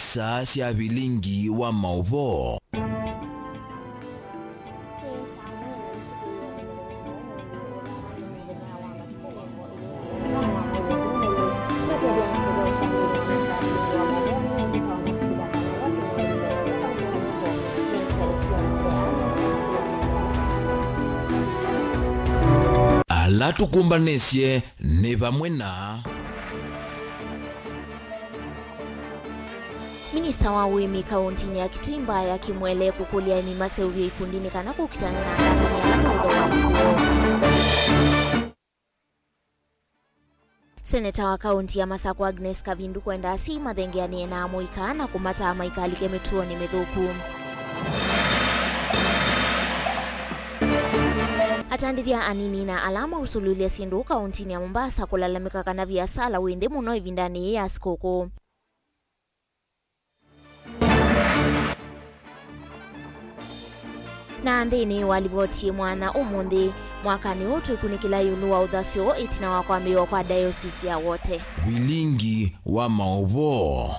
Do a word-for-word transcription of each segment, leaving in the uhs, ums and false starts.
Saa sya vilingi wa maũvoo. Ala tũkũmbanĩsye nĩ vamwe na Minista wa ũĩmi kaũntinĩ ya Kitui Mbaya Kimwele kũkũlya aĩmi maseũvye ikundi nĩ kana kũkitana na angangany'a ala meũthooa ikuũ. Seneta wa kaũnti ya Masakũ Agnes Kavindu kwenda asyai mathengeanĩe na amũika na kũmataa maikalike mĩtuonĩ mĩthũku. Atandĩthya anini na ala mausũlũlya syĩndũ kaũntinĩ ya Mombasa kũlalamĩka kana viasala wĩ nthĩ mũno ĩvindanĩ yĩĩ ya sikũkũ. Na nthĩnĩ wa livoti ĩmwana ũmũnthĩ, mwakanĩ ũũ twĩkunĩkĩla ĩũlũ wa ũthasyo ĩtina wa kwambĩĩwa kwa diocese ya Wote. Vilingi wa maũvoo.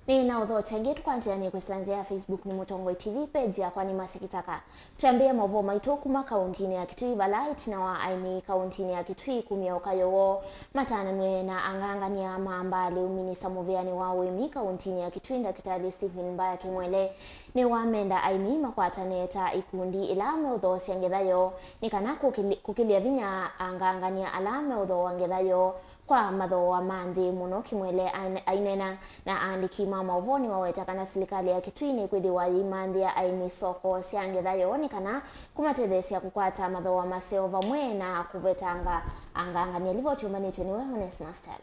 Nĩ na ũthokya ĩngĩ tũkwanjĩanĩe kwĩsĩla nzĩa ya Facebook nĩ Mũtongoi T V, page yakwa nĩ Masikitaka. Twambĩĩe maũvoo maitũ kuma kaũntinĩ ya Kitui, vala ĩtina wa aĩmi kaũntinĩ ya Kitui kumya ũkayũ woo matananw'e na angangany'a ma mbalĩu, minista mũvĩanĩ wa ũĩmi kaũntinĩ ya Kitui, Ndakĩtalĩ Stephen Mbaya Kimwele, nĩwamenda aĩmi makwatane ta ikundi ila meũthoosya ngetha yoo nĩ kana kũkĩlĩ-, kũkĩlya vinya angangany'a ala meũthooa ngetha yoo kwa mathooa ma nthĩ mũno. Kimwele an-, aineena na aandĩki ma maũvoo nĩwaweta kana silikalĩ ya Kitui nĩkwĩthĩwa yĩimanthĩa aĩmi soko sya ngetha yoo nĩ kana kũmatetheesya kũkwata mathooa maseo vamwe na kũvetanga angangany'a. Livoti yũmbanĩtw'e nĩwe Onesmus Tyler.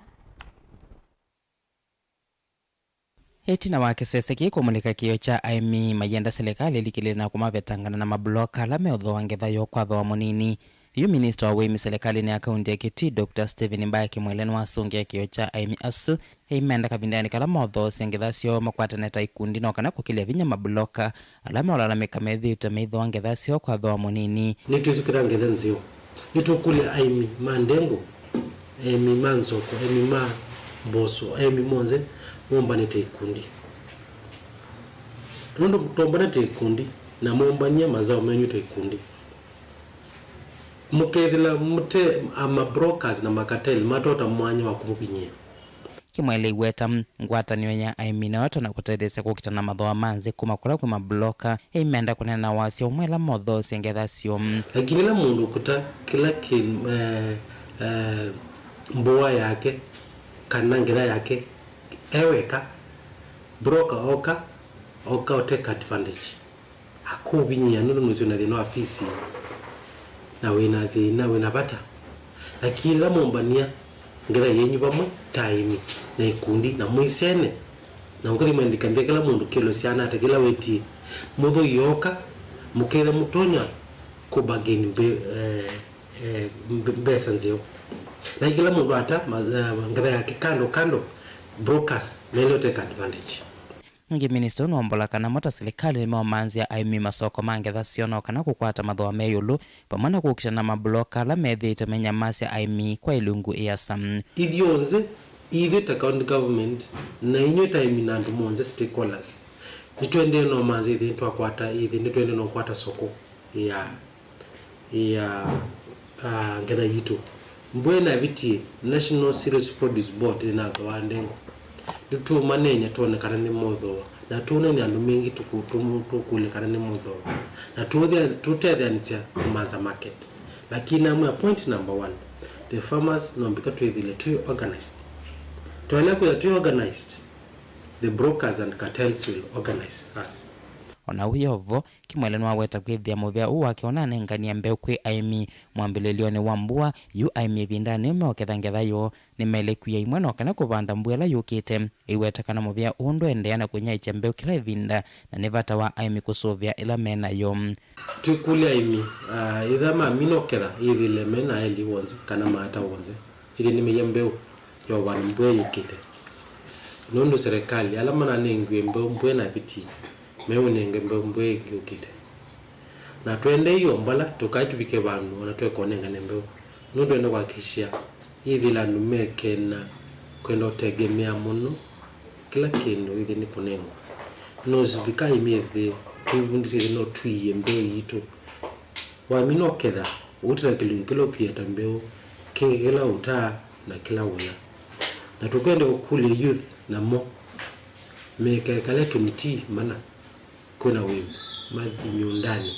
Ĩtina wa kĩsese kĩĩ kũmũlĩka kĩĩo kya aĩmi mayenda silikalĩ ĩlikĩlĩle na kũmavetangana na mabuloka ala meũthooa ngetha yoo kwa thooa mũnini, yu minista wa ũĩmi silikalĩnĩ ya kaunti ya Kitui, Doctor Stephen Mbaya Kimwele, nĩwasũngĩa kĩĩo kya aĩmi asu eimenda kavindanĩ kala maũthoosya ngetha syoo makwatane ta ikundi no kana kũkĩlya vinya mabuloka ala meũlalamĩka methĩĩtwe meithooa ngetha syoo kwa thooa mũnini. Nĩtwĩsĩ kwĩtha ngetha nzeo. Nĩtũkũlya aĩmi ma ndengũ, aĩmi ma nzoko, aĩmi ma mboso, aĩmi monthe mombane ta ikundi. Nũndũ twombana ta ikundi, na mombany'a mazao menyu ta ikundi, mũkethĩla mũte, a, ma brokers na ma cartel matota mwanya wa kũmũvinyĩĩa. Kimwele aiweta ngwatanĩo ya aĩmi nĩyo ĩtonya kũtetheesya kũkitana na mathooa ma nzĩ kuma kũla kwĩ mabuloka, eimenda kũneena na wasya ũmwe ala mothoosya ngetha syoo. Lakini ĩla mũndũ ũkuta kĩla kĩ, eh, eh, mbũa yake kana ngetha yake e weka, broker oka, oka ũ take advantage. Akũvinyĩĩa nũndũ nũsĩ wĩna thĩna wa fees, na wĩna thĩna, wĩna vata. Lakini ĩla mwombany'a ngetha yenyu vamwe ta aĩmi na ikundi, na mwĩsene, na mũkathi mwendeka nthĩ kĩla mũndũ kĩlo syana ate kĩla wetie, mũthoi yooka, mũketha mũtonya kũ bargain mbe-, eh, eh, mbe-, mbesa nzeo. Na kĩla mũndũ ata ma-, eh, ngetha yake kando kando, brokers mele take advantage. Ĩngĩ, minista ũũ nĩwombola kana mo ta silikalĩ nĩmeũmanzĩa aĩmi masoko ma ngetha syoo no kana kũkwata mathooa me ĩũlũ, vamwe na kũkitana na mabuloka ala methĩĩtwe menyamasya aĩmi kwa ĩlungu ĩasa. Ithyonthe, ithyĩ ta county government, na inyw'ĩ ta aĩmi na andũ monthe stakeholders, nĩtũendee no manzĩa ĩthĩ nĩtwakwata, ĩthĩ nĩtũendee no kũkwata soko ya ya, ah, ngetha yitũ. Mbua ĩnavĩtie, National Cereals Produce Board nĩnathooaa ndengũ. Nĩtũũmaneeny'a twone kana nĩmothooa, na tũũneeny'a andũ maingĩ tũkũ-, tũmũ-, tũkũlye kana nĩmothooa, na tũũthea-, tũtetheanĩsya kũmanza market. Lakini namwĩa point number one, the farmers no mbika twĩthĩle twĩ organized. Twaĩle kwĩthĩa twĩ organized, the brokers and cartels will organize us. O na ũu yo vo, Kimwele nĩwaweta kwĩthĩa mũvea ũũ wake ũnanenganie mbeũ kwĩ aĩmi mwambĩlĩlyonĩ wa mbua, yu aĩmi ĩvindanĩ yĩu meũketha ngetha yoo, nĩmaĩle kwia imwe no kana kũvanda mbua ĩla yũkĩte. Ĩiweta kana mũvea ũũ ndũendeea na kũnyaĩĩkya mbeũ kĩla ĩvinda, na nĩ vata wa aĩmi kũsũvĩa ĩla me nayo. Twĩkũlya aĩmi, ah, ĩtha mamina ũketha, ĩthĩle me na eli w'onthe kana maata w'onthe. Ĩthĩ nĩmeia mbeũ ya ũvanda mbua yũkĩte. Nũndũ serikali, ala mananengiwe mbeũ mbua ĩnavĩtie, meũnenge mbeũ mbua ĩngĩ yũkĩte. Na tũendei o mbala, tũkai tũvike vandũ, ona tũekonengane mbeũ. Nũndũ twenda kũhakikisha, ĩthĩla andũ mekena Kwenda ũtegemea mũno kĩla kĩndũ wĩthĩ nĩ kũnengwa. No sivika imyethĩ twĩvundisye ĩthĩ no twiie mbeũ yitũ. Wamina ũketha ũtĩla kĩlungu kĩla ũkwĩeta mbeũ, kĩngĩ kĩla ũtaa, na kĩla ũya. Na tũkwenda ũkũlya youth namo mekekale tũmiti mana kwĩna wĩw'ũ mathi mĩũndanĩ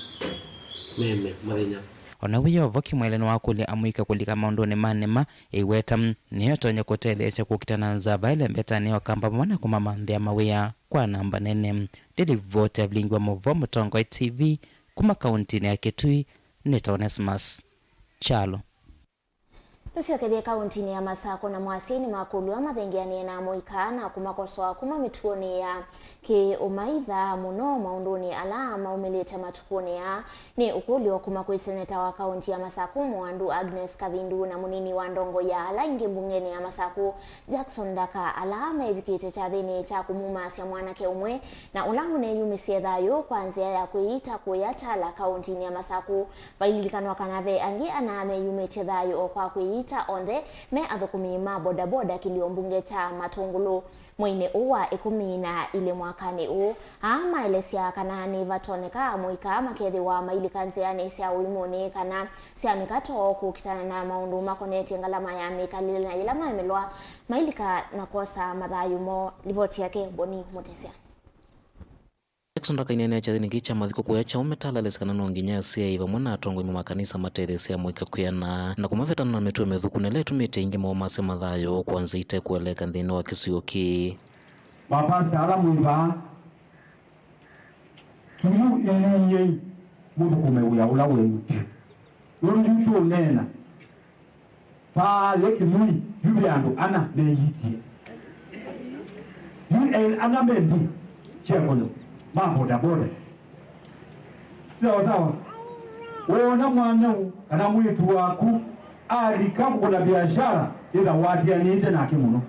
meme mũthenya. O na wĩ o vo, Kimwele nĩwakũlya amũika kũlika maũndũnĩ ma nĩma, ĩweta nĩyo ĩtonya kũtetheesya kũkita na nzava ĩla ĩmbetanĩ ya Ũkamba vamwe na kũmamanthĩa mawĩa kwa namba nene. Ndĩlivoti ya vilingi wa mũvoo Mũtongoi T V kuma kauntinĩ ya Kitui, nĩtawa Onesmus Kyalo. Tũsyokethye kauntinĩ ya Masakũ, namo asyai nĩmakũlw'a mathengeanĩe na amũika na kũmakosoa kuma mĩtuonĩ ya kĩ-ũmaitha, mũno maũndũnĩ ala maumĩlĩte matukũnĩ aa. Nĩ ũkũlyo kuma kwĩ seneta wa kaunti ya Masakũ Mũandu Agnes Kavindu na mũnini wa ndongoi ya ala aingĩ mbungenĩ ya Masakũ Jackson Ndaka, ala mevikĩte kyathĩnĩ kya kũmumasya mwanake ũmwe na ũla ũneyumĩsye thayũ kwa nzĩa ya kwĩyita kũya Tala kauntinĩ ya Masakũ. Vaililikana kana ve angĩ ana meyumĩtye thayũ o kwa kwĩyita onthe me athũkũmi ma bodaboda kĩlio mbunge kya Matũngũlũ mweinĩ ũũ wa ĩkũmi na ilĩ mwakanĩ ũũ. Aa maelesya kana nĩvatonyeka amũika makethĩwa mailika nzĩanĩ sya ũimũnĩ kana sya mĩkato kũkitana na maũndũ makonetye ngalama ya mĩkalĩle na yĩla maemelwa mailika na kwosa mathayũ moo. Livoti yake Boni Mũtesya. Jackson Ndaka aineenea kyathĩnĩ kĩĩ kya mathiko kũya kyaũme Tala, alesya kana no nginya asyai vamwe na atongoi ma makanisa matetheesye amũika kwĩana na kũmavetana na mĩtuo mĩthũku na ĩla ĩtumĩte aingĩ maũmasya mathayũ kwa nzĩa ite kũeleeka nthĩnĩ wa kĩsio kĩĩ. Mapasta ala mwĩ vaa, tuyu ĩiĩi mũthũkũme wĩa ũla wenyu vyũ. Nũndũ yu tũũneena vaa yĩ Kĩnui, yu ve andũ ana meyitie. Yu e ana me nthĩ sya ĩkũyũ ma bodaboda. Sawa sawa. Woona mwanau kana mwĩĩtu waku alika kũkũna biashara, ĩtha waatĩanĩte nake mũno.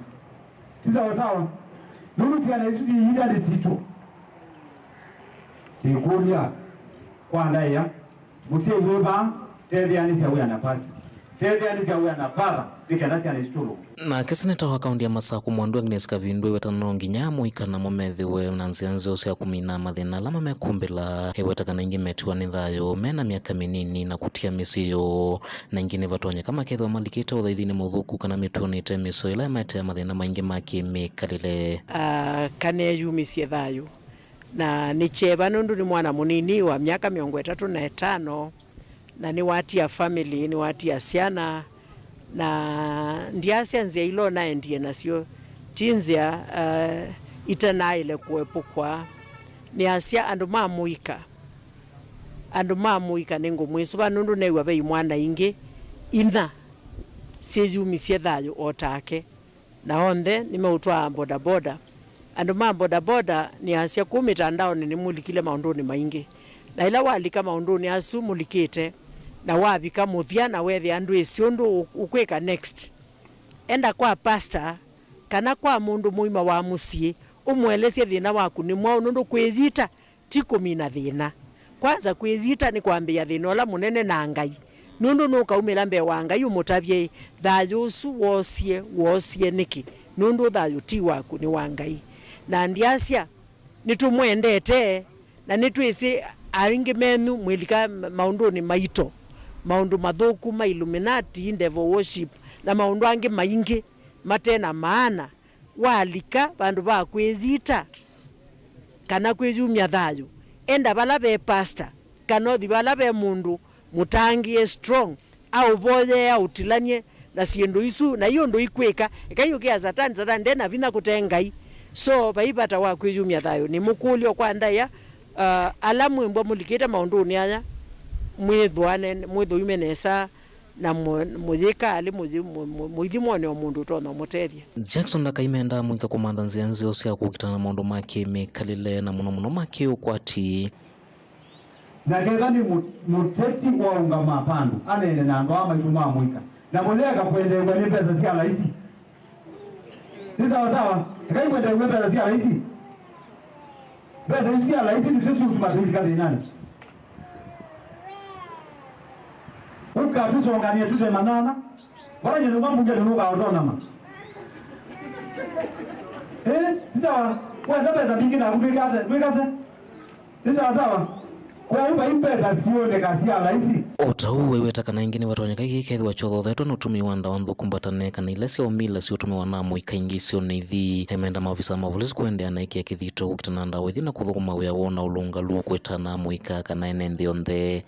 Ti sawa sawa. Nũndũ syana isu syĩyita nĩ sitũ. Tĩkũlya kwa ndaĩa, mũsyai wĩ vaa, tetheanĩsya wĩa na pastor. Tetheanĩsya wĩa na father, nĩ kenda syana isu tũlũnge. Nake seneta wa kaunti ya Masakũ Mwandu Agnes Kavindu eweta no nginya amũika namo methĩwe na nzĩa nzeo sya kũmina mathĩna ala mamekumbĩla. Eweta kana aingĩ metiwa nĩ thayũ me na myaka mĩnini na kũtia mĩsyĩ yoo. Na aingĩ nĩvatonyeka makethĩwa malikĩte ũthaithinĩ mũthũku kana mĩtuonĩ ĩte mĩseo ĩla ĩmaetea mathĩna maingĩ ma kĩmĩkalĩle. Ah, kaneyumisye thayũ. Na nĩ kyeva nũndũ nĩ mwana mũnini wa myaka mĩongo ĩtatũ na ĩtano, na nĩwatia family, nĩwatia syana, na ndyasya nzĩa ila ũnaendie nasyo ti nzĩa, ah, itanaĩle kũepũkwa. Nĩasya andũ ma mũika, andũ ma mũika nĩngũmwĩsũva nũndũ neew'a ve imwana ingĩ inya syĩyumisye thayũ o take. Na onthe nĩmeũtwaa bodaboda. Andũ ma bodaboda nĩasya kũu mĩtandaonĩ nĩmũlikile maũndũnĩ maingĩ. Na ĩla walika maũndũnĩ asu mũlikĩte, na wavika mũthya na wethĩa ndwĩsĩ ũndũ ũ-, ũkwĩka next, enda kwa pastor kana kwa mũndũ mũima wa mũsyĩ, ũmũelesye thĩna waku nĩ mwaũ, nũndũ kwĩyita ti kũmina thĩna. Kwanza, kwĩyita nĩ kwambĩĩa thĩna ũla mũnene na Ngai, nũndũ nũkaumĩla mbee wa Ngai ũmũtavye, "Thayũ ũsu woosie, woosie nĩkĩ? Nũndũ thayũ ti waku, nĩ wa Ngai." Na ndyasya, nĩtũmwendete, na nĩtwĩsĩ aingĩ menyu mwĩlika maũndũnĩ maito, maũndũ mathũku ma Illuminati, devil worship, na maũndũ angĩ maingĩ mate na maana. Walika vandũ va kwĩyita kana kwĩyumya thayũ, enda vala ve pastor, kana ũthi vala ve mũndũ mũtangĩĩe strong, aũvoyee, aũtilany'e na syĩndũ isu, na yu ũndũ ikwĩka, eka yũkĩa Satani, Satani nde na vinya kũte Ngai. So, vai vata wa kwĩyumya thayũ. Nĩ mũkũlyo kwa ndaĩa, uh, ala mwĩmbwa mũlikĩte maũndũnĩ aya, mwĩthũane, mwĩthũime nesa, na mũ-, mũyĩka alĩ mũyĩ-, mũ-, mũ-, mũithimonĩ o mũndũ ũtonya ũmũtethya. Jackson ndakaimendaa mũika kũmantha nzĩa nzeo sya kũkitana na maũndũ ma kĩmĩkalĩle, na mũno mũno ma kĩũkwati. Na ketha nĩ mũ-, mũteti waũngama vandũ, aneene na andũ aa maitũ ma mũika, na mũyeka kwendeew'a nĩ mbesa sya laisi. Nĩ sawa sawa? Ekai kwendeew'a mbesa sya laisi. Mbesa isu sya laisi nĩsyo siũtuma twĩlika thĩnanĩ. Ũka tũsonganie tũte manyanya. Vala nyene mwa mbunge nũkaũtonama. Eh, si sawa. Wenda mbesa mbingĩ naku ndwĩkate, ndwĩkase. Nĩ sawa sawa. Kwoou vai mbesa siũnĩka sya laisi. O ta ũu, waiweta kana ĩngĩ nĩvatonyeka kĩĩ kethĩwa kyothothetwe nĩ ũtũmĩi wa ndawa nthũku mbatane kana ila sya ũmila siũtũmĩwa na amũika aingĩ isionĩ ithi. Emenda maovisa ma volisi kũendeea na ĩkĩa kĩthito kũkitana na ndawa ithi na kũthũkũma wĩa woo na ũlũngalu kũetana amũika kana ene nthĩ onthe.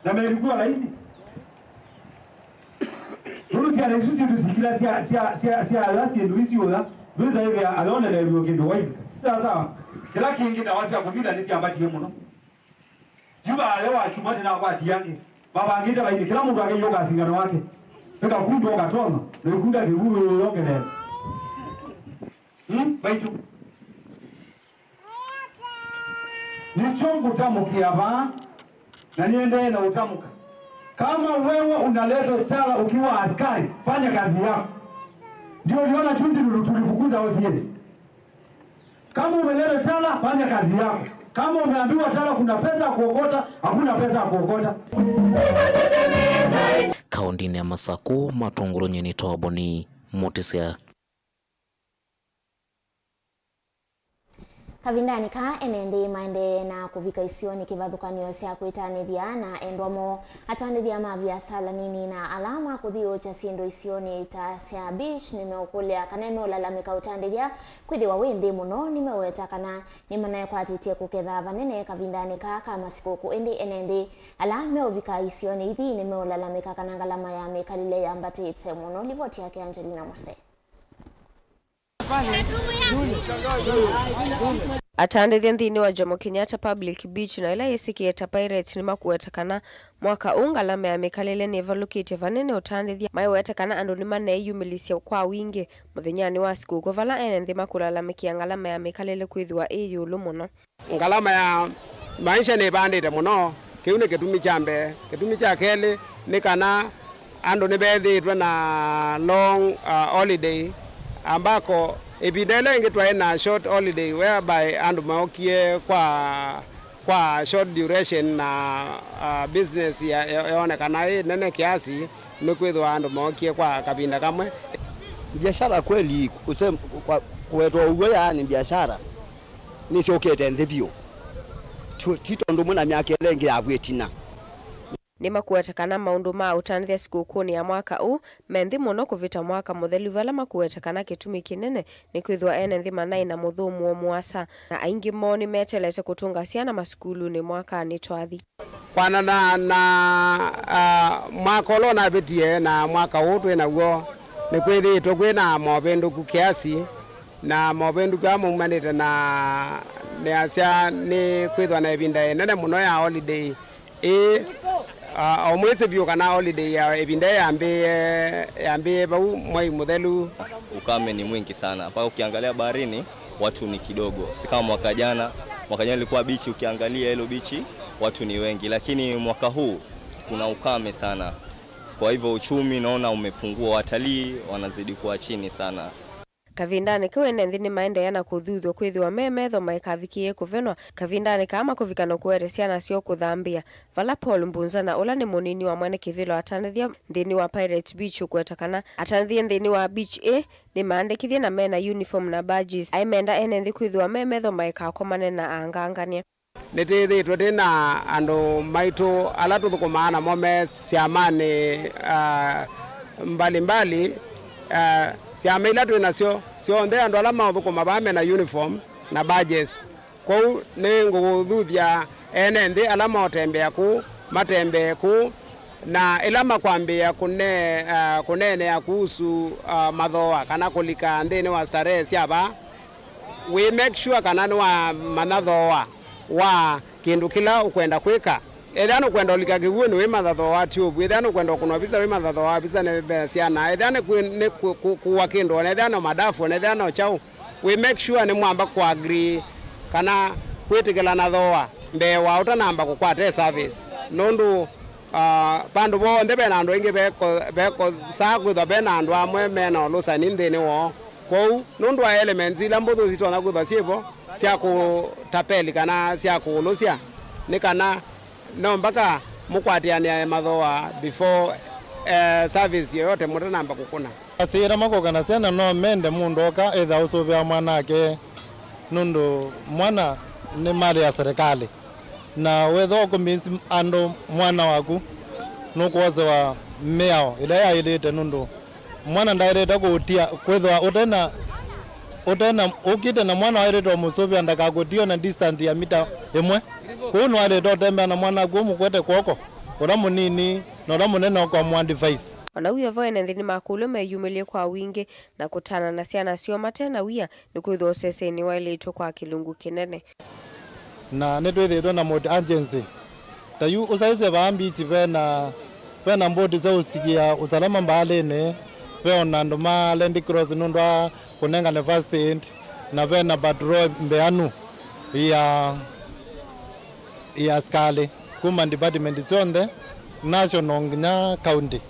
Na melikuwa laisi. Nũndũ syana isu sitũ sikila sya, sya, sya, sya ala syĩndũ isi ũtha, ndwĩsa ĩthĩa ayonelelw'e kĩndũ wailika. Sawa sawa. Kĩla kĩngĩ, ndawa sya kũmila nĩsyambatie mũno. Yu vaayo wa kyumwa ndĩnakwatie angĩ. Mavangĩte vainĩ, kĩla mũndũ akeyũka singano wake. Nĩkakundu ũkatoma, na ĩkunda kĩw'ũ yongelela. Hmm? Vaitũ. Nĩkyo ngũtamũkĩa vaa, na niendee na ũtamũka. Kama wewe unaletwa Tala ukiwa askari, fanya kazi yako. Ndio uliona juzi tuli-, tulifukuza O C S. Kama umeletwa Tala, fanya kazi yako. Kama umeambiwa Tala kuna pesa ya kuokota, hakuna pesa ya kuokota. Kaũndĩnĩ ya Masakũ, matongolony'e nĩ Toboni Mũtĩsya. Kavindanĩ kaa, ene nthĩ maendee na kũvika isionĩ kĩvathũkany'o sya kwĩtanĩthya na endwa moo. Atandĩthya ma viasala nini na ala makũthiũũkya syĩndũ isionĩ ta sya beach nĩmeũkũlya kana nĩmeũlalamĩka ũtandĩthya kwĩthĩwa wĩ nthĩ mũno. Nĩmeweta kana nĩmanaekwatĩtye kũketha vanene kavindanĩ kaa ka masikũkũ, ĩndĩ ene nthĩ ala meũvika isionĩ ithi nĩmeũlalamĩka kana ngalama ya mĩkalĩle yambatĩte mũno. Livoti yake Angelina Mose. Atandĩthya nthĩnĩ wa Jomo Kenyatta Public Beach na ĩla yĩsĩkĩe ta Pirates nĩmakũweta kana mwaka ũũ ngalama ya mĩkalĩle nĩvalũkĩtye vanene ũtandĩthya. Maiweta kana andũ nĩmaneeyumĩlĩsya kwa wingĩ mũthenyanĩ wa sikũkũ, vala ene nthĩ makũlalamĩkĩa ngalama ya mĩkalĩle kwĩthĩwa ĩ ĩũlũ mũno. Ngalama ya maisha nĩvandĩte mũno. Kĩu nĩ kĩtumi kya mbee. Kĩtumi kya kelĩ nĩ kana andũ nĩvethĩĩtwe na long, uh, holiday, ambako ĩvinda ĩla ĩngĩ twaĩ na short holiday whereby andũ mookie kwa, kwa short duration na, uh, business ya, ya, yaonekana ĩ nene kiasi, nĩkwĩthĩwa andũ mookie kwa kavinda kamwe. Biashara kweli kuse-, kwa-, kũwetwa ũw'o, yaani biashara nĩsyũkĩte nthĩ vyũ. Tu-, ti tondũ mwĩ na myaka ĩla ĩngĩ yavw'ĩtina. Nĩmakũweta kana maũndũ ma ũtandĩthya sikũkũnĩ ya mwaka ũũ me nthĩ mũno kũvĩta mwaka mũthelu, vala makũweta kana kĩtumi kĩnene nĩkwĩthĩwa ene nthĩ manaĩ na mũthũmũo mũasa, na aingĩ moo nĩmeteelete kũtũnga syana masukulunĩ mwakanĩ twathi. Kwanana na, ah, mwaka ũla ũnavĩtie na mwaka ũũ twĩ naw'o, nĩkwĩthĩĩtwe kwĩ na movĩndũku kĩasi, na movĩndũku aa maumanĩte na nĩasya nĩ kwĩthwa na ĩvinda ĩnene mũno ya holiday ĩĩ, ah, o mwĩsĩ vyũ kana holiday ya ĩvinda ĩĩ yambĩĩe, yambĩĩe vau mwei mũthelu. Ukame ni mwingi sana. Mpaka ukiangalia baharini, watu ni kidogo. Si kama mwaka jana. Mwaka jana ilikuwa bichi, ukiangalia hilo bichi, watu ni wengi. Lakini mwaka huu, kuna ukame sana. Kwa hivyo uchumi naona umepungua, watalii wanazidi kuwa chini sana. Kavindanĩ kau ene nthĩ nĩmaendeea na kũthuthw'a kwĩthĩwa me metho maikavikĩĩe kũvenwa kavindanĩ kaa makũvika na kũete syana syoo kũthambĩa. Vala Paul Mbunzana, ũla nĩ mũnini wa mwene kĩvĩla, atandĩthya nthĩnĩ wa Pirate Beach, ũkweta kana atandĩthya nthĩnĩ wa beach ĩĩ nĩmaandĩkĩthye na mena uniform na badges. Aimenda ene nthĩ kwĩthĩwa me metho maikakomane na angangany'a. Nĩtwĩthĩĩtwe twĩ na andũ maitũ ala tũthũkũmaa namo me syamanĩ, ah, mbalimbali. Ah, syama ila twĩ nasyo syonthe, andũ ala maũthũkũma vaa mena uniform na badges. Kwoou nĩngũthuthya ene nthĩ ala maũtembea kũu, matembee kũu, na ĩla makwambĩĩa kũne-, ah, kũneenea kuhusu, ah, mathooa kana kũlika nthĩnĩ wa starehe sya vaa, we make sure kana nĩwamanya thooa wa kĩndũ kĩla ũkwenda kwĩka. Ethĩwa nũkwenda ũlika kĩw'ũnĩ, wĩmanya thooa wa tyũvu. Ethĩwa nũkwenda ũkũnwa visa, wĩmanya thooa wa visa nĩ mbee syana. Ethĩwa nĩ kwĩ-, nĩ kũ-, kũ-, kũua kĩndũ, ona ethĩwa no madafu, ona ethĩwa no kyaũ, we make sure nĩmwamba kũ agree kana kwĩtĩkĩlana thooa mbee wa ũtanamba kũkwata ĩ service. Nũndũ, ah, vandũ vonthe vena andũ aingĩ veko-, vekosaa kwĩthwa vena andũ amwe mena ũlũsani nthĩnĩ woo. Kwoou, nũndũ wa elements ila mbũthũ sitonya kwĩthwa syĩ vo sya kũtapeli kana sya kũũlũsya, nĩ kana no mpaka mũkwatĩanĩae mathooa before, eh, service yoyote mũtanamba kũkũna. Asyai ala makoka na syana no mende mũndũ oka ethĩwa ũsũvĩa mwanake, nũndũ mwana nĩ malĩ ya serikali, na wethĩwa ũkũmĩsi andũ mwana waku, nũkwosewa mĩao ĩla yaĩlĩte, nũndũ mwana ndaĩlĩte kũũtia, kwĩthĩwa ũtena, ũtena, ũkĩte na mwana waĩlĩte ũmũsũvĩa ndakakũtie ona distance ya mita ĩmwe. Kwoou nĩwaĩlĩte ũtembea na mwana waku ũmũkwete kw'oko, ũla mũnini na ũla mũnene ũkamũadvise. O na wĩo vo, ene nthĩ nĩmakũlw'a meyumĩlye kwa wingĩ na kũtana na syana syoo mate na wia, nĩkwĩthĩwa ũsesenĩ waĩlĩtwe kwa kĩlungu kĩnene. Na nĩtwĩthĩĩtwe na multi-agency. Ta yu ũsaĩsye vaa mbichi ve na, ve na mboti sya ũsikia ũsalama mbaalĩnĩ, ve o na andũ ma Red Cross nũndũ wa kũnengane first aid, na ve na patrol mbeanu ya, ya asikalĩ kuma department syonthe, national nginya county.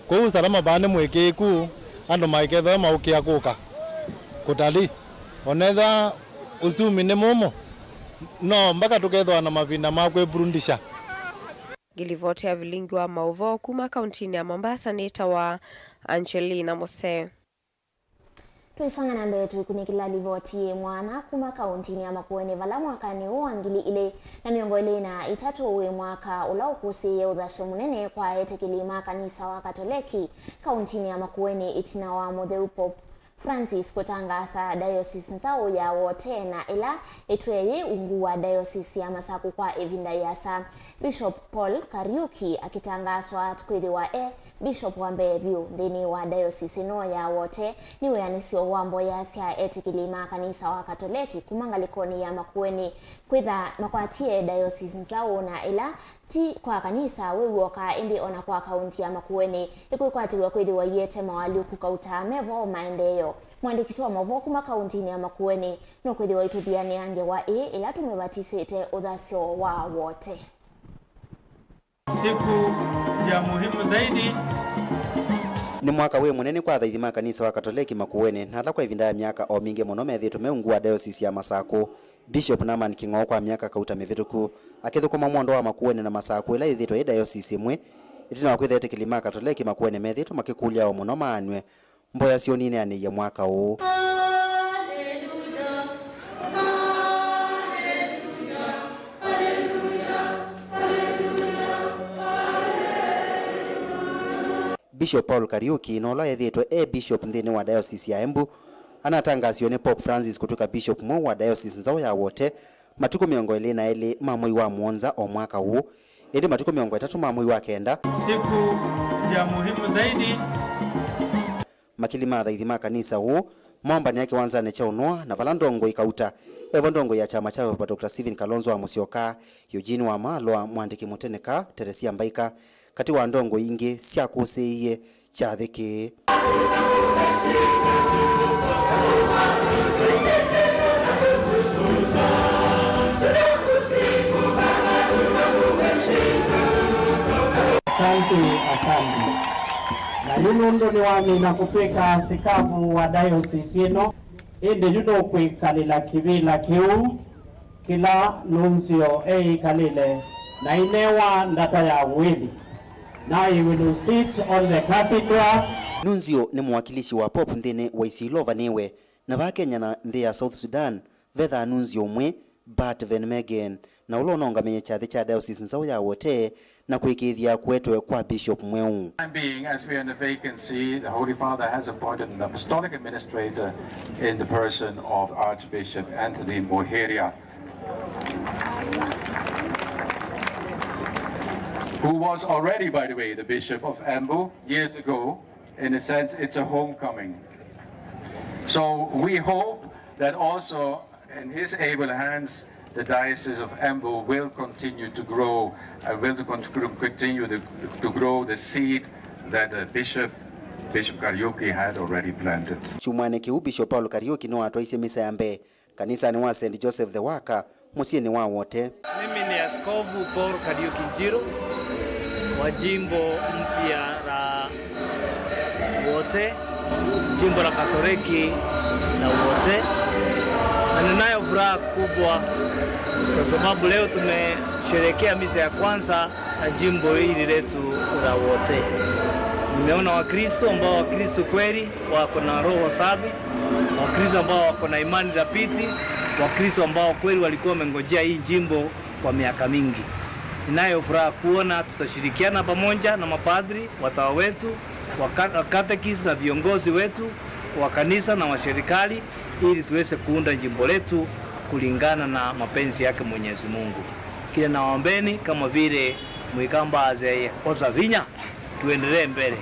Kwoou ũsalama vaa nĩ mũĩkĩĩku, andũ maikethĩwa maũkĩa kũka kũtalii. Onethwa ũsumi nĩ mũmũ, no mpaka tũkethĩwa na mavinda ma kwĩburundisha. Ngĩlivoti ya vilingi wa maũvoo kuma kauntinĩ ya Mombasa nĩtawa Angelina Mose. Tũisonga na mbee, tũikunĩkĩla livoti yĩ mwanya kuma kauntinĩ ya Makueni, vala mwakanĩ ũũ wa ngili ilĩ na mĩongo ĩlĩ na itatũ wĩ mwaka ũla ũkũsĩĩe ũthasyo mũnene kwa etĩkĩli ma kanisa wa Katoleki kauntinĩ ya Makueni, ĩtina wa mũtheu Pope Francis kũtangaasa diocese nzaũ ya Wote, na ĩla ĩtwĩe yĩ ungu wa diocese ya Masaku kwa ĩvinda ĩasa. Bishop Paul Kariuki akĩtangaaswa kwĩthĩwa e Bishop wa mbee vyũ nthĩnĩ wa diocese ĩno ya Wote, nĩ wĩanĩsyo wa mboya sya etĩkĩli ma kanisa wa Katoleki kuma ngalĩkonĩ ya Makueni kwĩtha makwatie diocese nzaũ, na ĩla ti kwa kanisa wĩ w'oka, ĩndĩ o na kwa kaunti ya Makueni ĩkwĩkwatĩw'a kwĩthĩwa ĩete mawaalyũku kauta me vo maendeeo. Mũandĩki witũ wa maũvoo kuma kauntinĩ ya Makueni nũkwĩthĩwa aitũthianĩa ngewa ĩĩ ĩla tũmwĩvatisĩte ũthasyo wa Wote. Siku ya muhimu zaidi. Nĩ mwaka wĩ mũnene kwa athaithi ma kanisa wa Katoleki Makueni, na ala kwa ĩvinda ya myaka o mingĩ mũno methĩĩtwe me ungu wa diocese ya Masaku. Bishop Naman Kĩng'oo kwa myaka kauta mĩvĩtũku akĩthũkũma mwondo wa Makueni na Masaku ĩla yĩthĩĩtwe yĩ diocese ĩmwe, ĩtina wa kwĩtha etĩkĩli ma Katoleki Makueni methĩĩtwe makĩkũlya o mũno maanw'e mboya syoo nineanĩie mwaka ũũ. Bishop Paul Kariuki, na ũla ethĩĩtwe e bishop nthĩnĩ wa diocese ya Embu, anatangasiwe nĩ Pope Francis kũtw'ĩka bishop mweũ wa diocese nzaũ ya Wote matukũ mĩongo ĩlĩ na elĩ ma mwei wa mũonza o mwaka ũũ, ĩndĩ matukũ mĩongo ĩtatũ ma mwei wa kenda. Siku ya muhimu zaidi. Makili ma athaithi ma kanisa ũũ maombanĩa kĩwanzanĩ kya ũnũa, na vala ndongoi kauta evo ndongoi ya kyama kya Wiper Doctor Stephen Kalonzo wa Musyoka, Eugene Wamalwa, mũandĩki mũtĩnĩka Teresia Mbaika, katĩ wa ndongoi ingĩ syakũsĩĩie kyathĩ kĩĩ. Asante, asante. Na yu nũndũ nĩwamina kũtw'ĩka sikavu wa diocese ĩno, ĩndĩ yu nũkwĩkalĩla kĩvĩla kĩu kĩla nunzio eĩkalĩle, na ainewa ndata ya ũĩthi. Now he will sit on the cathedral. Nunzio nĩ mũwakilishi wa Pope nthĩnĩ wa isio ilovanĩwe, na vaa Kenya na nthĩ ya South Sudan vethaa nunzio ũmwe, Bart Van Meegen, na ũla ũnaũngamĩe kyathĩ kya diocese nzaũ ya Wote na kũĩkĩĩthya kũetwe kwa bishop mweũ. Time being, as we are in a vacancy, the Holy Father has appointed an apostolic administrator in the person of Archbishop Anthony Muheria, who was already, by the way, the Bishop of Embu years ago. In a sense, it's a homecoming. So we hope that also in his able hands, the Diocese of Embu will continue to grow, uh, will to con-, continue the, to grow the seed that, uh, Bishop, Bishop Kariuki had already planted. Kyumwanĩ kĩu, Bishop Paul Kariuki nĩwatwaisye misa ya mbee kanisanĩ wa Saint Joseph the Worker, mũsyĩnĩ wa Wote. Mimi ni Askofu Paul Kariuki Njiru wa jimbo mpya la Wote, jimbo la Katoliki la Wote. Na ninayo furaha kubwa kwa sababu leo tumesherehekea misa ya kwanza ya jimbo hili letu la Wote. Nimeona Wakristo ambao Wakristo kweli wako na roho safi, Wakristo ambao wako na imani thabiti, Wakristo ambao kweli walikuwa wamengojea hii jimbo kwa miaka mingi. Ninayo furaha kuona tutashirikiana pamoja na mapadri, watawa wetu, waka-, katekis na viongozi wetu wa kanisa na wa serikali ili tuweze kuunda jimbo letu kulingana na mapenzi yake Mwenyezi Mungu. Kile naombeni kama vile mwikamba azeye osavinya, tuendelee mbele.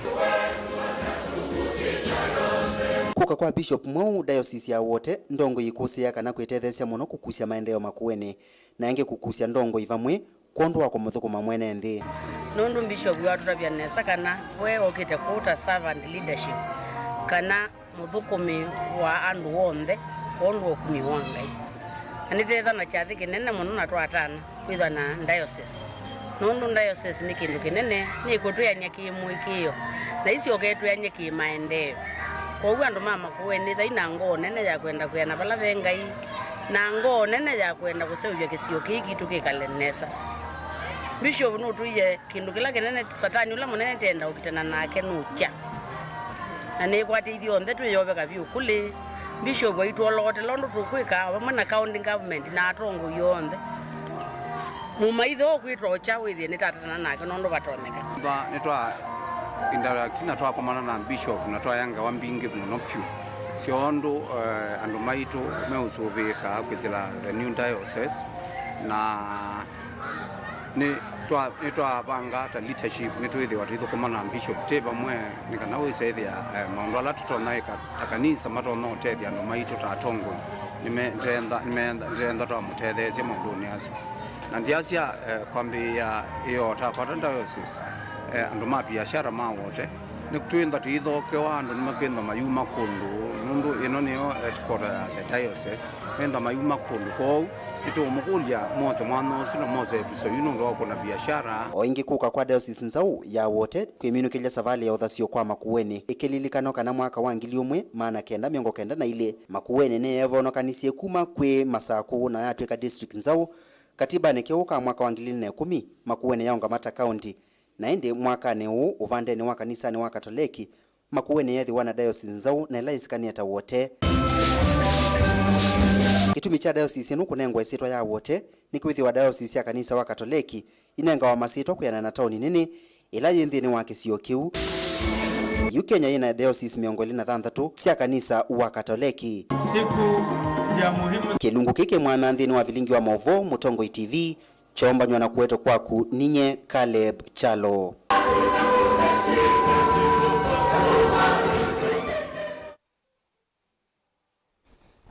Kũka kwa Bishop mweũ Diocese ya Wote, ndongoi ikũsĩĩa kana kwĩtetheesya mũno kũkusya maendeeo Makueni, na ĩngĩ kũkusya ndongoi vamwe kwondũ wa kũmũthũkũma mwene nthĩ. Nũndũ Bishop watũtavya nesa kana we okĩte kũu ta servant leadership, kana mũthũkũmi wa andũ onthe kwondũ wa ũkũmi wa Ngai. Na nĩtetha na kyathĩ kĩnene mũno na twatana kwĩthwa na diocese. Nũndũ diocese nĩ kĩndũ kĩnene, nĩkũtwĩanĩa kĩ-mũĩkĩĩo, na isyoketwĩanĩe kĩ-maendeeo. Kwoou andũ ma Makueni vai na ngoo nene ya kwenda kwĩana vala ve Ngai, na ngoo nene ya kwenda kũseũvya kĩsio kĩĩ kitũ kĩkale nesa. Bishop nũtwĩie kĩndũ kĩla kĩnene, Satani ũla mũnene tenda ũkitana nake nũkya. Na nĩkwatĩithye onthe twĩyoveka vyũ kũlĩ Bishop aitwolootela ũndũ tũkwĩka vamwe na county government na atongoi onthe. Mũmaitho ũkwĩtwa ũkya wĩthĩe nĩtatana nake nũndũ vatonyeka. Twa-, nĩtwa interact na twakomana na Bishop na twaya ngewa mbingĩ mũno vyũ sya ũndũ, eh, andũ maitũ meũsũvĩĩka kwĩsĩla the new diocese, na nĩ twa-, nĩtwavanga ta leadership, nĩtwĩthĩwa tũithũkũma na Bishop tĩ vamwe, nĩ kana wĩsa ĩthĩa, eh, maũndũ ala tũtonya ĩka ta kanisa matonya ũtethya andũ maitũ ta atongoi. Nĩme-, ndenda, nĩmeenda, ndenda twamũtetheesya maũndũnĩ asu. Na ndyasya, eh, kwambĩĩa ĩyoo takwata diocese, eh, andũ ma biashara ma Wote, nĩtwĩnda tũithokewa, andũ nĩmakwĩnda mayuma kũndũ, nũndũ ĩno nĩyo headquarter ya the diocese, menda mayuma kũndũ. Kwoou nĩtũũmũkũlya mose mwanya ũsu na mose ĩvuso yu nũndũ wa kũna biashara. O ĩngĩ, kũka kwa diocese nzaũ ya Wote kwĩminũkĩlya savalĩ ya ũthasyo kwa Makueni. Ĩkĩlilikana kana mwaka wa ngili ũmwe maana kenda mĩongo kenda na ilĩ, Makueni nĩyeevonokanisye kuma kwĩ Masakũ na yatw'ĩka district nzaũ. Katibanĩ keũ ka mwaka wa ngili ilĩ na ĩkũmi, Makueni yaũngama ta kaunti, na ĩndĩ mwakanĩ ũũ, ũvandenĩ wa kanisanĩ wa Katoleki, Makueni yeethĩwa na diocese nzaũ na ĩla yĩsikanie ta Wote. Kĩtumi kya diocese ĩno kũnengwa ĩsyĩtwa ya Wote nĩ kwĩthĩwa diocese sya kanisa wa Katoleki inengawa masyĩtwa kwĩanana na taoni nene ĩla yĩ nthĩnĩ wa kĩsio kĩu. Yu Kenya yĩ na diocese mĩongo ĩlĩ na thanthatũ sya kanisa wa Katoleki. Siku ya muhimu. Kĩlungu kĩĩ kĩ mwanya nthĩnĩ wa vilingi wa maũvoo Mũtongoi T V, kyoombanw'a na kũetwa kwaku ninye Caleb Kyalo.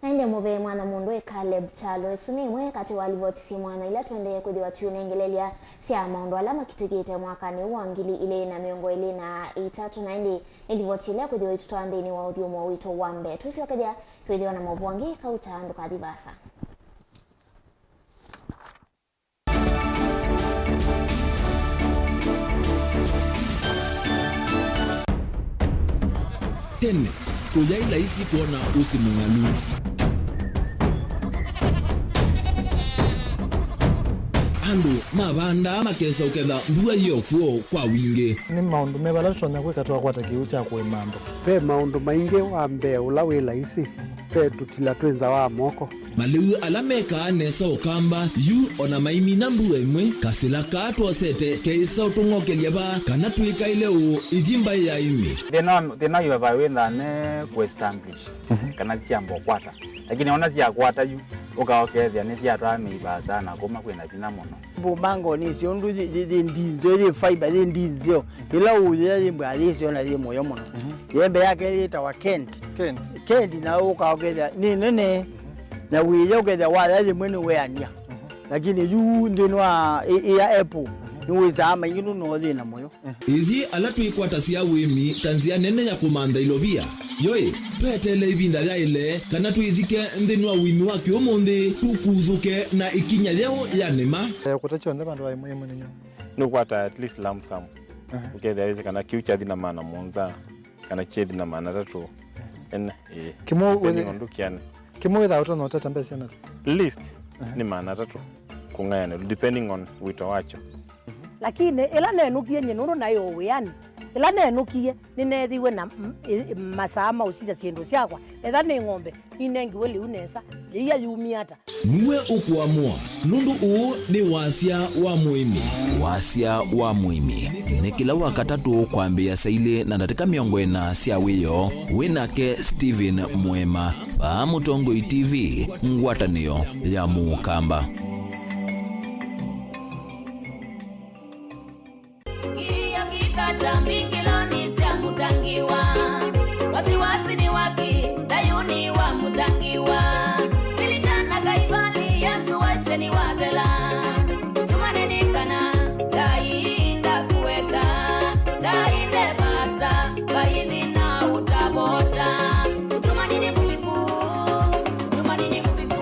Na ĩndĩ mũvee mwanya mũndũ ĩ Caleb Kyalo. Ĩsu nĩ ĩmwe katĩ wa livoti syĩ mwanya ila tũendee kwĩthĩwa tũiũnengelelya sya maũndũ ala makĩtĩkĩte mwakanĩ ũũ wa ngili ilĩ na mĩongo ĩlĩ na itatũ, na ĩndĩ nĩ livoti ĩla kwĩthĩwa ĩtũtwaa nthĩnĩ wa ũthyũmũo witũ wa mbee. Twĩsyokethya twĩthĩwa na maũvoo angĩ, kauta ndũkathi vaasa. Tene, kũyaĩ laisi kwona ũsĩ mũng'alu. Andũ mavandaa makesa ũketha mbua yĩ o kw'o kwa wingĩ. Nĩ maũndũ meva ala tũtonya kwĩka twakwata kĩw'ũ kya kũĩma andũ? Ve maũndũ maingĩ. Wa mbee ũla wĩ laisi, ve tũtila twĩ nza wa moko. Malĩu ala mekaa nesa Ũkamba yu o na maimina mbua ĩmwe, kasĩla kaa twosete keĩsa ũtũng'okelya vaa kana twĩkaĩle ũũ ithi mbaĩ ya ĩmĩ. Thĩna wa, thĩna wa highway wĩthaa ne kũ establish, mhm, kana syamba ũkwata. Lakini ona syakwata yu, ũka ũkethĩa nĩsyatwaa mĩi vaasa na kuma kwĩna vinya mũno. Mbumba ngoni icio ũndũ yĩ, yĩ, yĩ ndinzeo, yĩ fiber, yĩ ndinzeo. Ĩla ũyĩa yĩ mbwa yĩsyo na yĩ mũyo mũno. Mhm. Yembe yake yĩtawa Kent. Kent. Kent na ũka ũkethĩa nĩ nene. Mhm. Na wĩya ũkethĩa waya yĩmwe nĩ weania. Mhm. Lakini yu nthĩnĩ wa ĩ, ĩ ya apple, mhm, nĩ wĩsaa maingĩ nũno thĩna mũyo. Ithyĩ ala twĩkwatasya ũĩmi ta nzĩa nene ya kũmantha ilovia, yoĩ, tweteele ĩvinda yaĩle kana twĩthike nthĩnĩ wa ũĩmi wa kĩũmũnthĩ, tũkuthũke na ĩkinya yeũ ya nĩma. Eh, kũta kyonthe vandũ va ĩmwe ĩmwe nĩnyo. Nĩũkwata at least lump sum. Aha. Ũkethĩa wĩsĩ kana kĩu kyathi na maana mũonza, kana kyethi na maana atatũ. Ene, ĩĩ. Kĩmwe depending wĩthĩ-, on ndũkianĩ. Kĩmwe wĩthaa ũtonya ũtata mbesa na? Least, aha, nĩ maana atatũ kũng'ayanĩlwa, depending on wĩto wakyo. Lakini ĩla nenũkie nyie nũndũ naĩ o wĩanĩ, Ĩla nenũkie, nĩneethĩiwe na m-, ĩ-, masaa ma ũsisya syĩndũ syakwa. Etha nĩ ng'ombe, ninengiwe lĩu nesa, yĩia yumie ata? Nue ũkũamũa, nũndũ ũũ nĩ Wasya wa Mũĩmi. Wasya wa Mũĩmi nĩ kĩla Wakatatũ kwambĩĩa saa ilĩ na ndatĩka mĩongo ĩna sya wĩoo, wĩ nake Stephen Mũema, vaa Mũtongoi T V, ngwatanĩo ya Mũkamba. Kĩio kĩkatambi ngilonĩ sya mũtangiwa. Wasiwasi ni waki, thayuni wa mũtangiwa. Lilikana Kaivali, Yesu waisye nĩwathela. Tumaneni kana Ngai ndakueka, Ngai ndevasa, Ngai thĩna ũtavota. Ũtumanyi nĩ mũviku, ũtumanyi nĩ mũviku.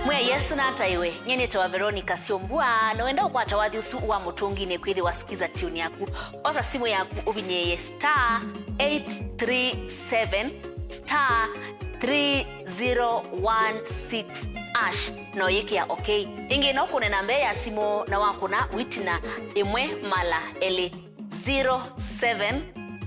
Mwĩai Yesu nataĩwe. Nyie nĩtawa Veronica Syombua, na wenda ũkwata wathi ũsu wa mũtũnginĩ kwĩthĩwa Skiza Tune yaku. Osa simũ yaku ũvinyĩĩe star eight three seven star three zero one six hash, na ũyĩkĩa okay. Ĩngĩ no ũkũne namba ya simũ na wakũna wĩtina ĩmwe mala elĩ. Zero seven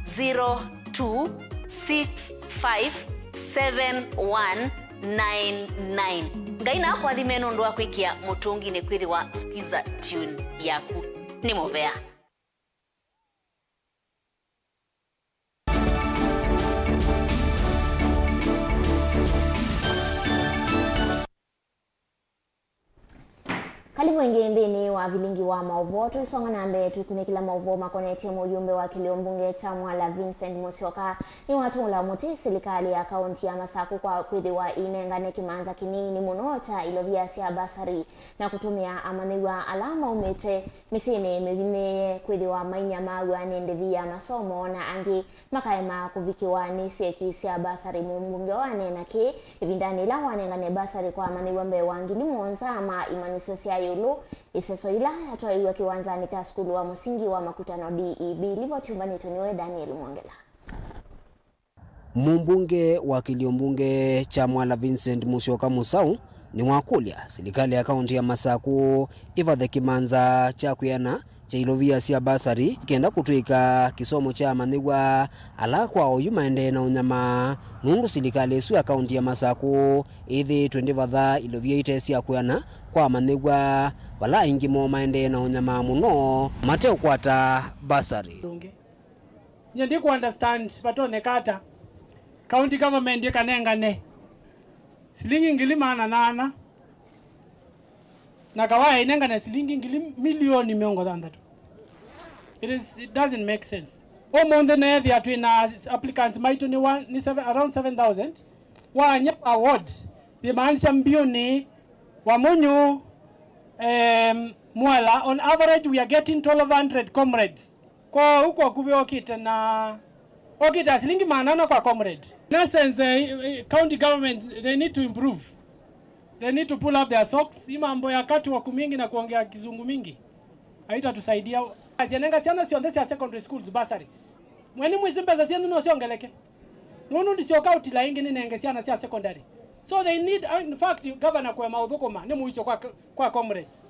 zero two six five seven one nine nine. Ngai nakũathime nũndũ wa kwĩkĩa mũtũnginĩ kwĩthĩwa Skiza Tune yaku. Nĩ mũvea. Kalĩvu ĩngĩ nthĩnĩ wa vilingi wa maũvoo. Tũisonga na mbee, tũikunĩkĩla maũvoo makonetye mũyumbe wa kĩlio mbunge kya Mwala Vincent Musyoka nĩwatũngũla mũtĩ silikalĩ ya kaunti ya Masaku kwa kwĩthĩwa ĩinengane kĩmanza kĩnini mũno kya ilovia sya basari na kũtũmĩa amanyĩw'a ala maumĩte mĩsyĩnĩ mĩvinyĩĩe kwĩthĩwa mainyamaaw'a nĩ ndĩvi ya masomo na angĩ makaema kũvikĩwa nĩ syeki sya basari. Mũmbunge waneena kĩĩ ĩvindanĩ ĩla wanengane basari kwa amanyĩw'a mbee wa ngili mũonza ma imanyĩsyo sya ĩũlũ, ĩseso yĩla yatwaiwe kĩwanzanĩ kya sukulu wa mũsingi wa Makutano D E B. Livoti yũmbanĩtwe nĩwe Daniel Mwongela. Mũmbunge wa kĩlio mbunge kya Mwala Vincent Musyoka Mũsaũ nĩwakũlya silikalĩ ya kaunti ya Masaku ĩvathe kĩmanza kya kwĩana kya ilovia sya basari kenda kũtw'ĩka kĩsomo kya amanyĩw'a ala kwa oyu maendee na ũnyamaa, nũndũ silikalĩ ĩsu ya kaunti ya Masaku ĩthĩĩtwe ndĩvatha ilovia ite sya kwĩana kwa amanyĩw'a vala aingĩ moo maendee na ũnyamaa mũno mateũkwata basari. Nyie ndiku understand vatonyeka ata county government ĩkanengane silingi ngili maana nana na kawaya ĩnengane silingi ngili milioni mĩongo thanthatũ. It is, it doesn't make sense. Ũmũnthĩ neethĩa twĩ na applicants maitũ nĩ one, nĩ seven, around seven thousand. Waany'a award, yĩmaanisha mbiũnĩ wa Mũnyũ, em, Mwala, on average we are getting twelve hundred comrades. Kwoou kwa ũkuvĩ okĩte na, okĩte asilingi maana ana kwa comrade. In essence, eh, eh, county government, they need to improve. They need to pull up their socks. Hii mambo ya catwalk mingi na kuongea kizungu mingi haitatusaidia. Asianenga syana syonthe sya secondary schools bursary. Mweni mwĩsĩ mbesa syenyu no syongeleke. Nũndũ ndisyoka ũtila ĩngĩ nĩnenge syana sya secondary. So they need, in fact, governor kũema ũthũkũma nĩ mũisyo kwa, kwa comrades.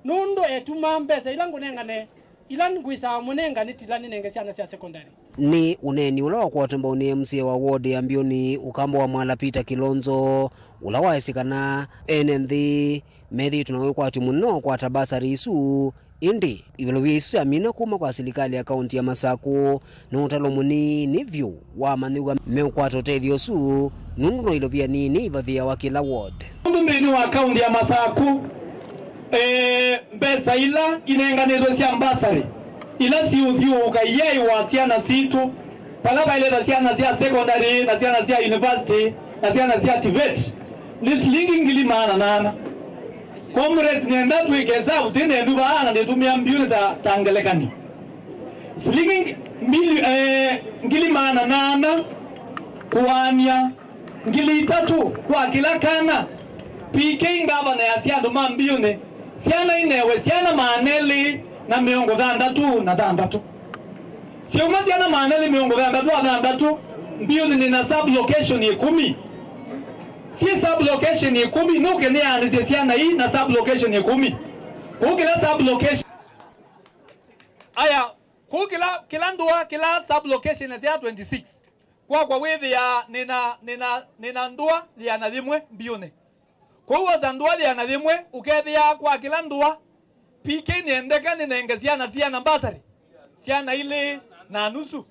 Nũndũ etuma mbesa ila ngũnengane, ila ngwĩsaa mũnenga nĩtila nĩnenge syana sya secondary. Nĩ ũneeni ũla wakwatwa mbau nĩ M C A wa ward ya Mbiũnĩ, Ũkamba wa Mwala Peter Kilonzo, ũla waisye kana ene nthĩ methĩĩtwe na wĩkwatyo mũnene wa kũkwata basari isu, ĩndĩ ilovia isu syamina kuma kwa silikalĩ ya kaunti ya Masaku, nĩ ũtalo mũnini vyũ wa amanyĩw'a meũkwata ũtethyo ũsu, nũndũ no ilovia nini ivathĩawa kĩla ward. Nũndũ nthĩnĩ wa kaunti ya Masaku, eh, mbesa ila inenganĩtwe sya mbasarĩ, ila siũthyũũka iyaĩ wa syana sitũ, vala vaĩlĩte syana sya secondary na syana sya university na syana sya TVET, nĩ silingi ngili maana nana. Comrades, nenda twĩke hesabu, tĩ nendu vaa na nĩtũmĩa mbiũnĩ ta, ta ngelekany'o. Silingi mbili, eh, ngili maana nana kũaany'a ngili itatũ kwa kĩla kana. P K ngavana yasya andũ ma mbiũnĩ, syana inewe syana maana elĩ na mĩongo thanthatũ na thanthatũ. Syauma syana maana elĩ mĩongo thanthatũ na thanthatũ, mbiũnĩ nĩ na sub-location ĩkũmi. Syĩ sub-location ĩkũmi, nũke nĩyaanĩsye syana ii na sub-location ĩkũmi. Kũu kĩla sub-location. Aya, Kũu kĩla, kĩla ndũa, kĩla sub-location sya twenty-six, kwakwa wĩthĩaa nĩna, nĩna, nĩna ndũa yĩana yĩmwe mbiũnĩ. Kwoou wosa ndũa yĩana yĩmwe, ũkethĩaa kwa kĩla ndũa, P K nĩendeka nĩnenge syana siana mbasarĩ, syana ilĩ na nusu.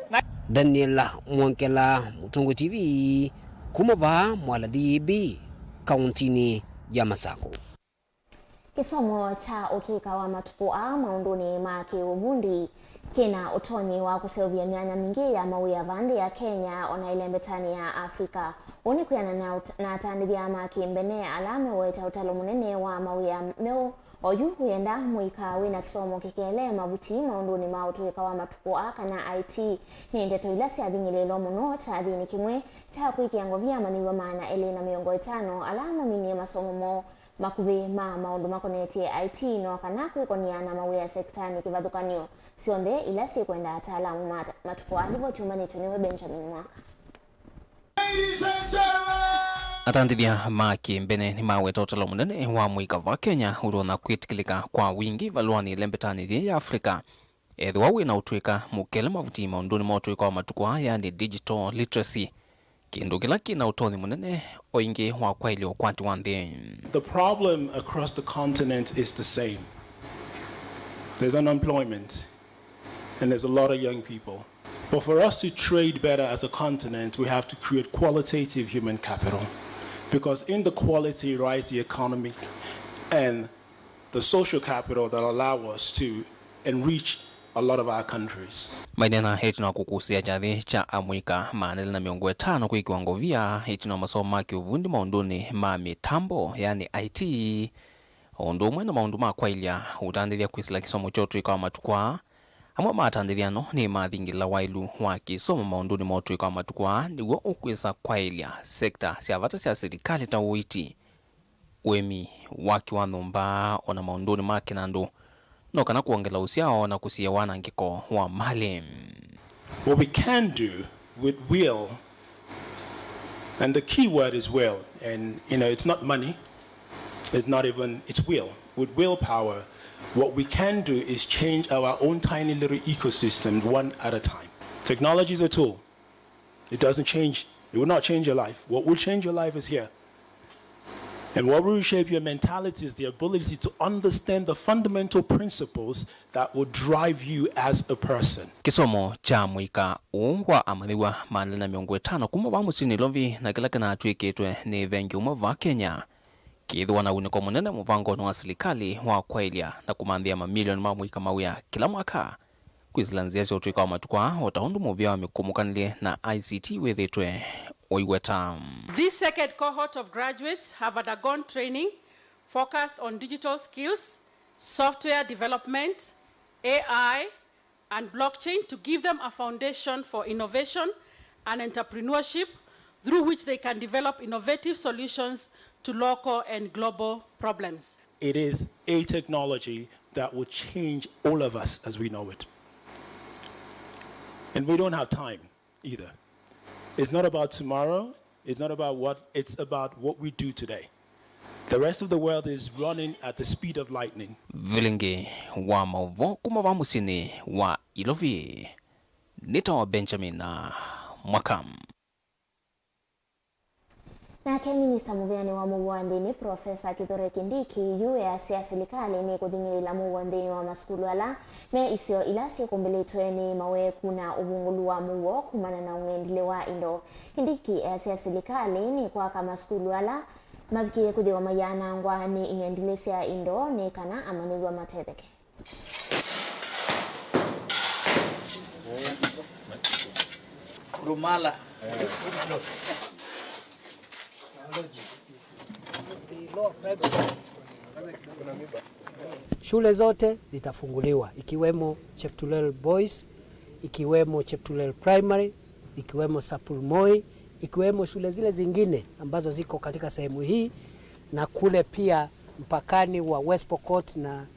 Na Daniel Mwongela, Mũtũngũ T V, kuma vaa Mwala D A B, kauntinĩ ya Masakũ. Kĩsomo kya ũtũĩka wa matukũ aa maũndũnĩ ma kĩũvundi kĩna ũtonyi wa kũseũvya myanya mingĩ ya mawĩa vaa nthĩ ya Kenya, o na ĩlembetanĩ ya Africa. Ũu nĩ kwĩanana na ũt-, na atandĩthya ma kĩmbene ala meũete ũtalo mũnene wa mawĩa meũ. Oyu wĩenda mũika wĩna kĩsomo kĩkele mavuti maũndũnĩ ma ũtũĩka wa matukũ aa, kana I T. Nĩ ndeto ila syathing'ĩlĩĩlwe mũno kyathĩnĩ kĩmwe kya kwĩkĩa ngovia amanyĩw'a maana elĩ na mĩongo ĩtano ala maminie masomo moo makuvĩ ma maũndũ makonetye I T, no kana kwĩkony'a na mawĩa sekitanĩ kĩvathũkany'o, syonthe ila syĩkwenda ataalamu ma matukũ aa. Livoti yumanĩtw'e nĩwe Benjamin Mwaka. Atandĩthya ma kĩmbene nĩmaweta ũtalo mũnene wa mũika va Kenya ũtonya kwĩtĩkĩlĩka kwa wingĩ valũanĩ ĩlembetanĩ yĩĩ ya Africa. Ethĩwa wĩ na ũtũĩka mũkele mavuti maũndũnĩ ma ũtũĩka wa matukũ aa, yani digital literacy, kĩndũ kĩla kĩ na ũtonyi mũnene o ĩngĩ wa kwaĩlya ũkwati wa nthĩ. The problem across the continent is the same. There's unemployment, and there's a lot of young people. But for us to trade better as a continent, we have to create qualitative human capital, because in the quality lies the economic and the social capital that allow us to enrich a lot of our countries. Maineena ĩtina wa kũkũsĩa kyathĩ kya amũika maana elĩ na mĩongo ĩtano kwĩkĩwa ngovia ĩtina wa masomo ma kĩũvundi maũndũnĩ ma mĩtambo, yani I T, o ũndũ ũmwe na maũndũ ma kwaĩlya ũtandĩthya kwĩsĩla kĩsomo kya ũtũĩka wa matukũ aa. Amwe ma atandĩthya ano nĩmathingĩlĩla waĩlu wa kĩsomo maũndũnĩ ma ũtũĩka wa matukũ aa nĩw'o ũkwĩsa kwaĩlya sekta sya vata sya silikalĩ ta ũiiti, ũĩmi, waki wa nyũmba, o na maũndũnĩ ma kĩnandũ, no kana kwongela ũsyao na kũsiĩĩa wanangĩko wa malĩ. What we can do with will, and the key word is will, and, you know, it's not money, it's not even, it's will. With willpower, what we can do is change our own tiny little ecosystem one at a time. Technology is a tool. It doesn't change. It will not change your life. What will change your life is here. And what will reshape your mentality is the ability to understand the fundamental principles that will drive you as a person. Kĩsomo kya mũika ũũ wa amanyĩw'a maana elĩ na mĩongo ĩtano kuma vaa mũsyĩ Nairobi, na kĩla kĩnatw'ĩkĩtwe nĩ vengi ũmwe vaa Kenya, kĩĩthĩwa na unĩko mũnene mũvangonĩ wa silikalĩ wa kwaĩlya na kũmanthĩa mamilioni ma mũika mawĩa kĩla mwaka. Kwĩsĩla nzĩa sya ũtũĩka wa matukũ aa, o ta ũndũ mũvĩa wa mĩkũmũkanĩlye na I C T wĩthĩĩtwe ũiweta. This second cohort of graduates have undergone training focused on digital skills, software development, A I, and blockchain to give them a foundation for innovation and entrepreneurship through which they can develop innovative solutions to local and global problems. It is a technology that will change all of us as we know it. And we don't have time either. It's not about tomorrow. It's not about what, it's about what we do today. The rest of the world is running at the speed of lightning. Vilingi wa maũvoo kuma vaa mũsyĩnĩ wa Ilovi, nĩtawa Benjamin Mwaka. Nake minista mũvĩanĩ wa mũuo wa nthĩnĩ, Profesa Kithure Kindiki, yu easya silikalĩ nĩkũthing'ĩlĩla mũuo nthĩnĩ wa masukulu ala me isio ila syĩkũmbĩlĩtwe nĩ maweku na ũvungũlu wa mũuo kumana na ũng'endilĩ wa indo. Kindiki easya silikalĩ nĩkwaka masukulu ala mavikĩe kwĩthĩwa mayanangwa nĩ ing'endilĩ sya indo nĩ kana amanyĩw'a matetheke. Kurumala. Shule zote zitafunguliwa, ikiwemo Cheptulel Boys, ikiwemo Cheptulel Primary, ikiwemo Sapulmoi, ikiwemo shule zile zingine ambazo ziko katika sehemu hii na kule pia mpakani wa West Pokot na,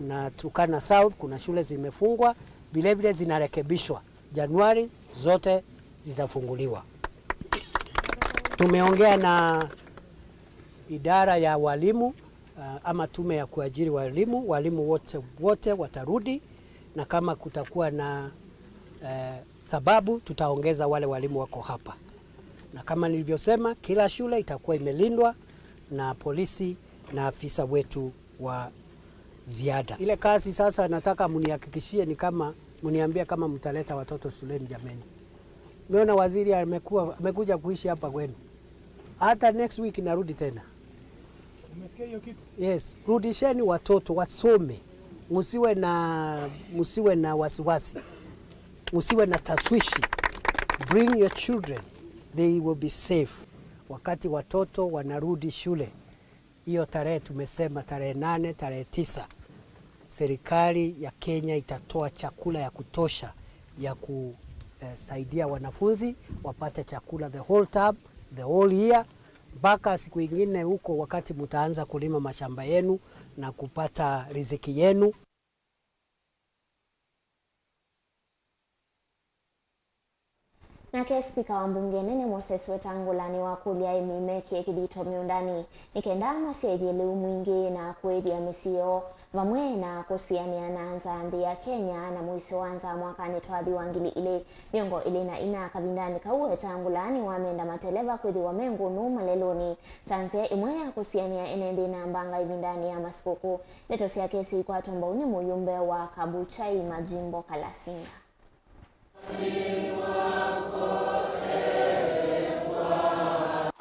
na Turkana South kuna shule zimefungwa, vile vile zinarekebishwa. Januari zote zitafunguliwa. Tumeongea na idara ya walimu, uh, ama tume ya kuajiri walimu, walimu wote, wote watarudi, na kama kutakuwa na, uh, sababu, tutaongeza wale walimu wako hapa. Na kama nilivyosema, kila shule itakuwa imelindwa na polisi na afisa wetu wa ziada. Ile kazi sasa nataka mnihakikishie ni kama, mniambie kama mtaleta watoto shuleni jameni. Umeona waziri amekuwa, amekuja kuishi hapa kwenu. Hata next week narudi tena. Umesikia hiyo kitu? Yes, rudisheni watoto wasome. Msiwe na, msiwe na wasiwasi. Msiwe na tashwishi. Bring your children. They will be safe. Wakati watoto wanarudi shule, hiyo tarehe tumesema, tarehe nane, tarehe tisa, serikali ya Kenya itatoa chakula ya kutosha ya kusaidia wanafunzi wapate chakula the whole term, the whole year, mpaka siku ingine huko, wakati mtaanza kulima mashamba yenu na kupata riziki yenu. Nake spika wa mbunge nene Moses Wetangula nĩwakũlya aĩmi mekĩe kĩthito mĩũndanĩ nĩ kenda masyaĩthye lĩu mwingĩ na kũĩthya mĩsyĩ yoo, vamwe na kũsianĩa na nza nthĩ ya Kenya na mũisyo wa nza mwakanĩ twathi wa ngili ilĩ mĩongo ĩlĩ na ina. Kavindanĩ kau, Wetangula nĩwamenda mateleva kwĩthĩwa me ngũnũ malelũnĩ ta nzĩa ĩmwe ya kũsianĩa ene nthĩ na mbanga ĩvindanĩ ya masikũkũ. Ndeto syake syĩikwatwa mbau nĩ mũyũmbe wa Kabuchai Majimbo Kalasinga.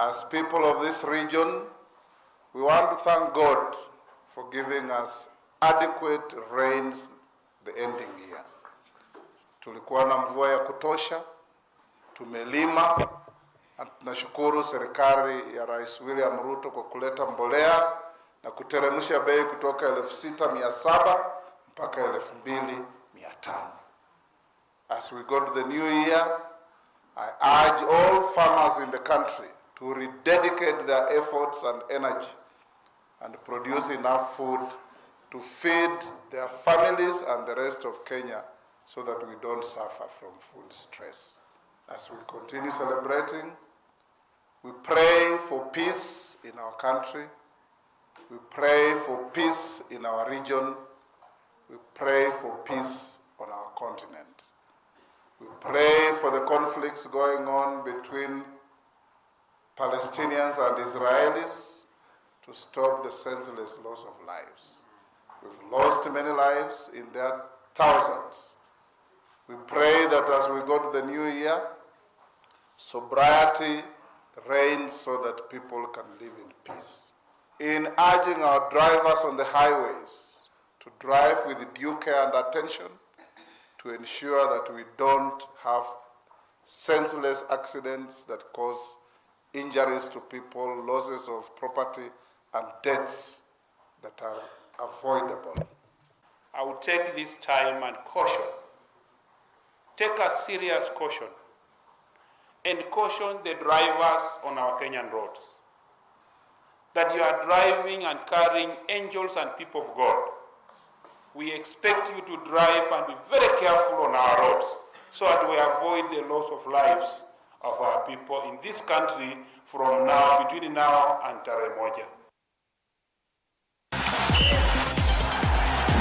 As people of this region, we want to thank God for giving us adequate rains the ending year. Tulikuwa na mvua ya kutosha, tumelima, na tunashukuru serikali ya Rais William Ruto kwa kuleta mbolea na kuteremsha bei kutoka elfu sita mia saba mpaka elfu mbili mia tano. As we go to the new year, I urge all farmers in the country to rededicate their efforts and energy and produce enough food to feed their families and the rest of Kenya so that we don't suffer from food stress. As we continue celebrating, we pray for peace in our country. We pray for peace in our region. We pray for peace on our continent. We pray for the conflicts going on between Palestinians and Israelis to stop the senseless loss of lives. We've lost many lives in their thousands. We pray that as we go to the new year, sobriety reigns so that people can live in peace. In urging our drivers on the highways to drive with due care and attention to ensure that we don't have senseless accidents that cause injuries to people, losses of property, and deaths that are avoidable. I will take this time and caution, take a serious caution, and caution the drivers on our Kenyan roads that you are driving and carrying angels and people of God. We expect you to drive and be very careful on our roads so that we avoid the loss of lives of our people in this country from now, between now and Tarehe Moja.